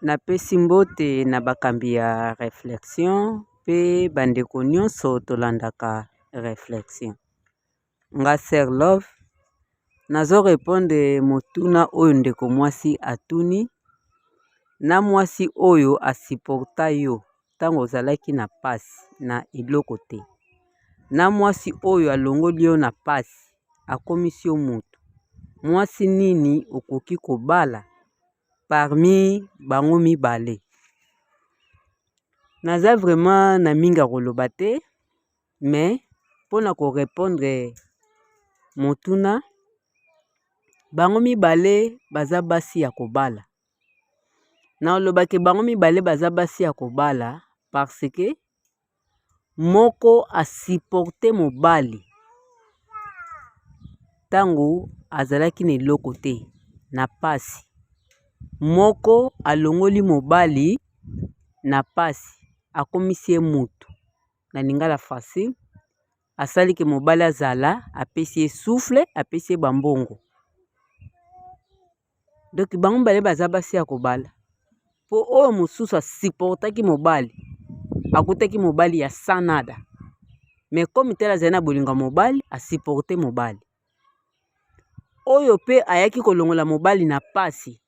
Napesi mbote na bakambi ya reflexion pe bandeko nionso tolandaka reflexion. Nga sœur Love nazo repondre motuna oyo ndeko mwasi atuni na mwasi oyo a supporta yo ntango ozalaki na pasi na eloko te, na mwasi oyo alongoli yo na pasi akomisi yo mutu, mwasi nini okoki kobala parmi bango mibale? Naza vraiment na mingi ya koloba te mais mpona ko repondre motuna, bango mibale baza basi ya kobala. Naloba ke bango mibale baza basi ya kobala parce que moko a supporte mobali ntango azalaki na eloko te na pasi, moko alongoli mobali na pasi akomisi ye mutu na lingala facile, asali ke mobali azala apesi ye souffle apesi ye ba mbongo. Donc bango mibale baza basi ya kobala po oyo mosusu a supportaki mobali akutaki mobali ya sans nada mais comme tel azali na bolingo ya mobali a supporte mobali. Oyo pe ayaki kolongola mobali na pasi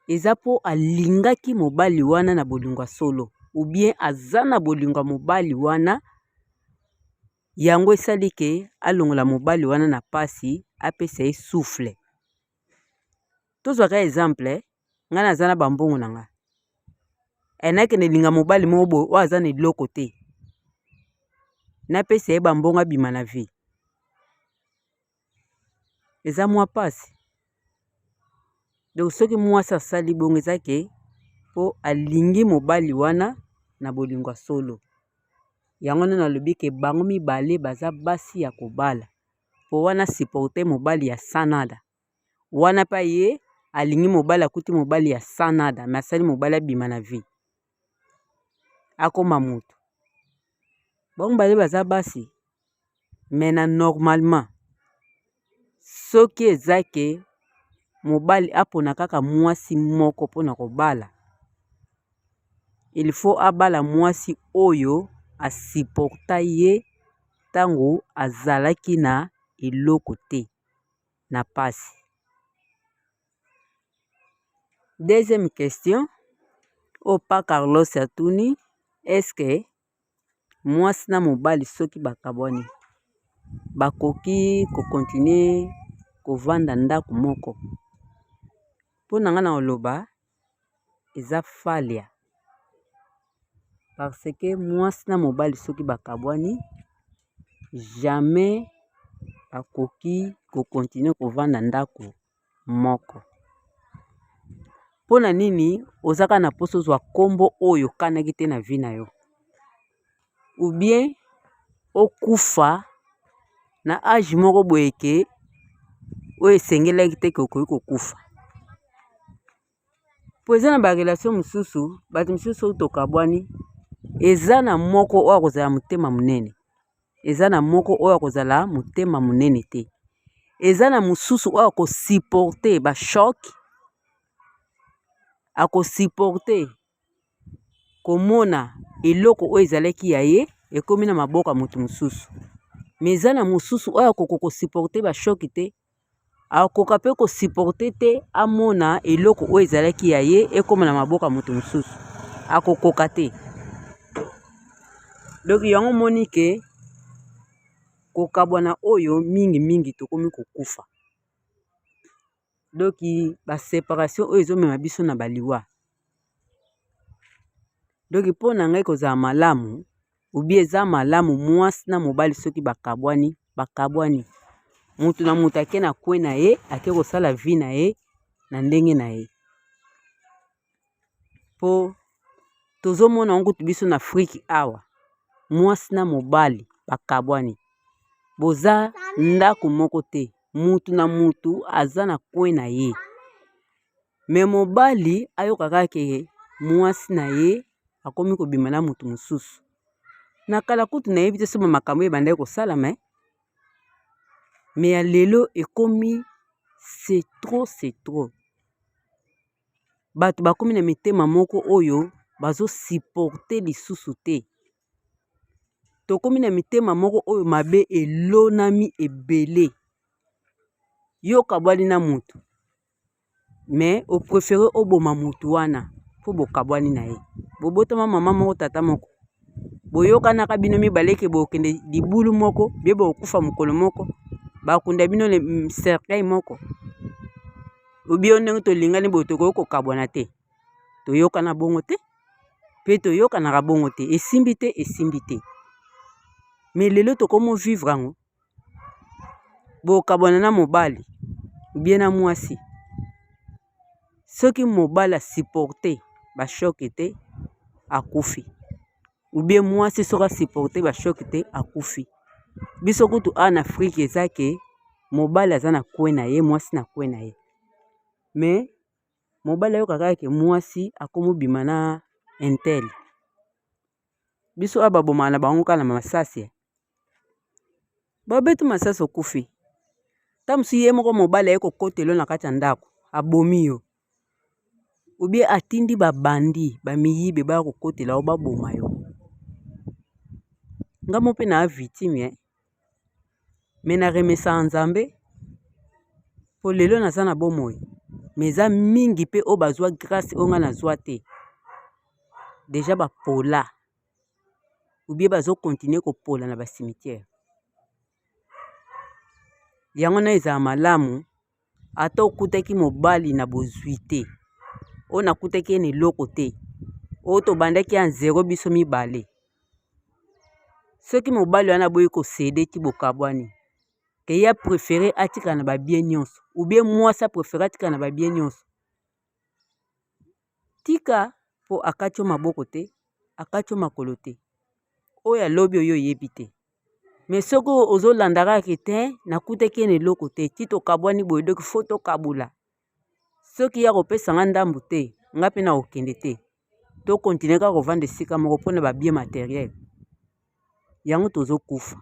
eza po alingaki mobali wana na bolingo ya solo ou bien aza na bolingo ya mobali wana yango esali ke alongola mobali wana na pasi apesa ye souffle. Tozwa kaka exemple nga naza na ba mbongo na nga eh nakende linga mobali moko boye oyo aza na eloko te napesa ye ba mbongo abima na vie eza mwa pasi. Donc soki mwasi asali bongo eza ke po alingi mobali wana na bolingo ya solo. Yango wana nalobi ke bango mibale baza basi ya kobala po wana supporte mobali ya sans nada, wana pe aye alingi mobali akuti mobali ya sans nada mais asali mobali abima na vie akoma mutu. Bango mibale baza basi mais na normalement soki eza ke mobali apona kaka mwasi moko mpona kobala, il faut abala mwasi oyo a supporta ye ntango azalaki na eloko te na pasi. Deuxième question oyo pa Carlos atuni, est-ce que mwasi na mobali soki bakabwani bakoki ko continuer kovanda ndako moko? Mpo na nga na koloba eza falia parce que mwasi na mobali soki bakabwani jamais bakoki ko continuer kovanda ndako moko. Mpo na nini oza kaka na mposa ozwa nkombo oyo okanaki te na vie na yo ou bien okufa na age moko boye ke oyo esengelaki te ke okoki kokufa. Po eza na ba relation mosusu bato mosusu soki tokabwani eza na moko oyo akozala motema monene, eza na moko oyo akozala motema monene te, eza na mosusu oyo ako supporter ba choc, ako supporter komona eloko oyo ezalaki ya ye ekomi na maboko ya moto mosusu, mais eza na mosusu oyo akoka ko supporter ba choc te, akoka pe ko supporter te amona eloko oyo ezalaki ya ye ekoma na maboko ya moto mosusu, akokoka te. Donc yango omoni ke kokabwana oyo mingi mingi tokomi kokufa. Donc ba separation oyo ezomema biso na ba liwa. Donc mpo na ngai kozala malamu ou bien eza malamu mwasi na mobali soki bakabwani, bakabwani. Mutu na mutu ake na coin na ye, ake kosala vie na ye na ndenge na ye. Po tozomona yango kutu biso na Afrique awa, mwasi na mobali bakabwani, boza ndako moko te, mutu na mutu aza na coin na ye. Mais mobali ayoka kaka ke mwasi na ye akomi kobima na mutu mosusu. Na kala kutu nayebi te soki makambo oyo ebandaki kosalama mais ya lelo ekomi c'est trop c'est trop. Bato bakomi na mitema moko oyo bazo supporter lisusu te. Tokomi na mitema moko oyo mabe elonami ebele. Yo okabwani na mutu mais o prefere oboma mutu wana mpo bokabwani na ye. Bobotama mama moko tata moko, boyokanaka bino mibale ke bokende libulu moko bie bokokufa mokolo moko, bakunda bino cercueil moko. Obio ndenge tolingani boye tokoki kokabwana te. Toyokana bongo te mpe toyokanaka bongo te. Esimbi te, esimbi te. Mais lelo tokomi vivre yango. Bokabwana na mobali ou bien na mwasi. Soki mobali a supporte ba choc te akufi. Ou bien mwasi soki a supporte ba choc te akufi. Biso kutu awa na Afrique eza ke mobali aza na coin na ye, mwasi na coin na ye. Mais mobali ayoka kaka ke mwasi akomi obima na un tel. Biso awa babomaka na bango kaka na masasi. Babeti masasi okufi. Tango mosusu ye moko mobali aye kokotela yo na kati ya ndako abomi yo. Ou bien atindi ba bandits ba miyibi baya kokotela yo baboma yo. Nga moko mpe naza victime hein. Mais na remerciaka Nzambe po lelo naza na bomoi. Mais eza mingi pe oyo bazwa grace oyo nga nazwa te. Dejà bapola ou bien bazo continuer kopola na ba cimetière. Yango wana ezala malamu ata okutaki mobali na bozwi te, oyo nakutaki ye na eloko te, oyo tobandaki ya zero biso mibale. Soki mobali wana aboyi ko ceder ti bokabwani, ke ye a prefere atikala na ba biens nyonso ou bien mwasi a prefere atikala na ba biens nyonso, tika po akati yo maboko te, akati yo makolo te. Oyo ya lobi oyo oyebi te. Mais soki ozolanda kaka ke te nakutaki ye na eloko te ti tokabwani boye donc faut tokabola. Soki ye akopesa nga ndambu te, nga pe nakokende te. To continuer kaka kovanda esika moko mpona ba biens materiels. Yango tozokufa.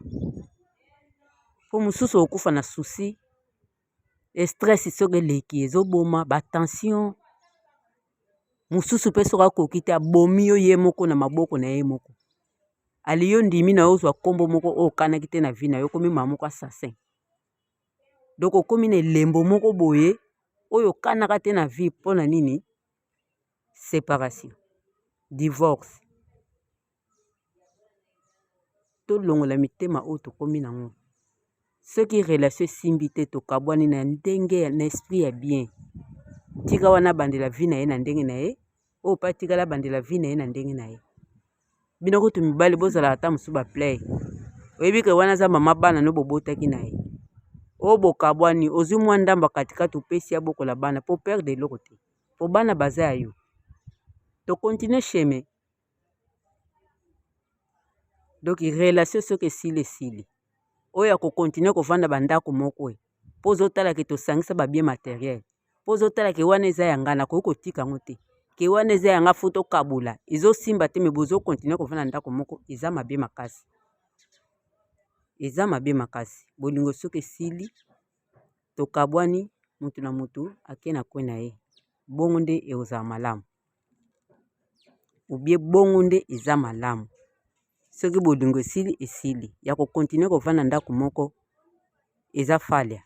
Po mosusu okokufa na souci, stress soki eleki ezoboma ba tension. Mosusu pe soki akoki te abomi yo ye moko na maboko na ye moko. Ali yo ndimi na yo ozwa nkombo moko oyo okanaki te na vie na yo, okomi mama moko assassin. Donc okomi na elembo moko boye oyo okanaka te na vie mpona nini? Separation, divorce. Tolongola mitema oyo tokomi nango. Soki relation esimbi te tokabwani na ndenge na esprit ya bien. Tika wana abandela vie na ye na ndenge na ye, oyo pe atikali abandela vie na ye na ndenge na ye. Bino kutu mibali bozalaka ata mosusu ba play. Oyebi ke wana aza mama bana no bobotaki na ye. Oyo bokabwani ozwi mwa ndambo ya katikati opesi ye abokola bana po perdre eloko te. Po bana baza ya yo. To continuer chemin. Donc relation soki esili esili. Oyo ako continuer kovanda ba ndako moko e po ozotala ke tosangisa ba biens materiels. Po ozotala ke wana eza ya nga nakoki kotika yango te. Ke wana eza ya nga faut tokabola. Ezosimba te mais bozo continuer kovanda ndako moko eza mabe makasi. Eza mabe makasi. Bolingo soki esili tokabwani mutu na mutu ake na coin na ye. Bongo nde ekozala malamu. Ou bien bongo nde eza malamu. Soki bolingo esili esili. Ya ko continuer kovanda ndako moko eza falia.